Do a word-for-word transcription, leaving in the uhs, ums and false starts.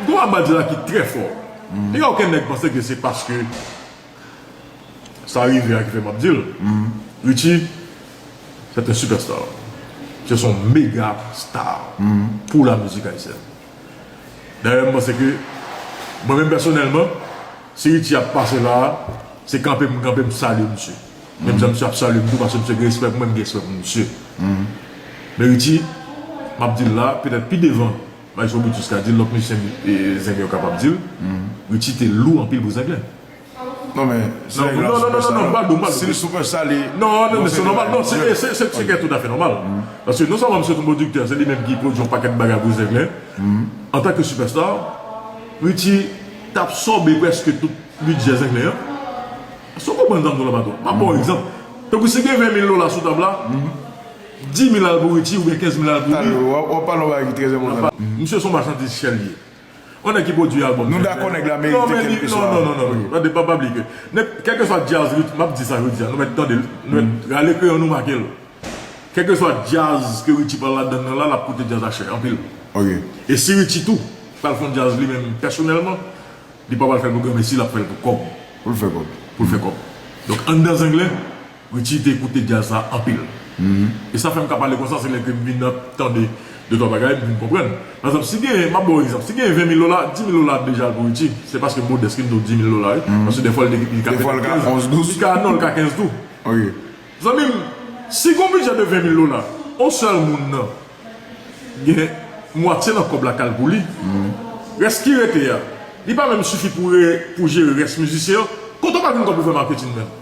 Gon bagay m ap di la ki trè fò. Li gen okenn nèg panse ke se paske sa rive a ki fè m ap di l. Richie, c'est un superstar. C'est son méga star pour la musique haïtienne. Dayè, m panse ke mwen menm pèsonèlman, si Richie ap pase la, se kanpe m kanpe, m salye misye. Menm jan misye ap salye m tou, paske misye gen respè pou mwen, m gen respè pou misye. Men Richie, m ap di l la, petèt pi devan, Maestro Brutus ka di l, lòt mizisyen, e, Zenglen yo kapab di l, Richie te lou anpil pou Zenglen. Non, men, non, non, non, non, non, non, m pa dou, m pa dou. Si l superstar, li... Non, non, men se nòmal. Non, se, se, se, se tout à fait normal. Paske non sèlman misye se yon pwodiktè, se li menm ki pwodui yon pakèt bagay pou Zenglen. Antanke superstar, Richie t absòbe prèske tout bidjè Zenglen an. Èske w konprann sa m di w la, patwon? M ap ba w egzanp. Tankou si gen ven mil dola sou tab la, dis mil al pou Richie oubyen kenz mil al pou li. Talè, w ap, w ap pale yon bagay ki trè enpòtan. Misye se yon machandiz chè l ye. Yon nèg ki pwodui albòm. Nou dakò nèg la merite kèlkeswa. Non, men li, non, non, non, non, non. Tande, pa, pa bliye ke nèg, kèlkeswa djaz, Richie, m ap di sa jodi a, nou mèt tande l, nou mèt rale kreyon nou make l. Kèlkeswa djaz ke Richie pral ladann nan la, l ap koute djaz la chè anpil. Ok. E si Richie tou pral fè yon djaz li menm pèsonèlman, li pa pral fè l pou granmesi, l ap fè l pou kòb. Pou l fè kòb. Pou l fè kòb. Donk, anndan Zenglen, Richie te koute djaz sa anpil. E sa fè m ka pale konsa, se lè ke m vin ap tande de twa bagay, m vin konprann. Pa egzanp, si gen, m ap ba w egzanp, si gen ven mil dola, dis mil dola deja pou Richie, se paske modès ki m di w dis mil dola, wi. Paske dèfwa, li, li ka... Dèfwa, l ka onz, douz. Li ka, non, li ka kenz tou. Ok. Zanmi m, si gon bidjè de ven mil dola, yon sèl moun nan gen mwatye nan kòb la k al pou li, rès ki rete a, li pa menm sifi pou re-, pou jere rès mizisyen an, kote w pral jwenn kòb pou fè maketin menm?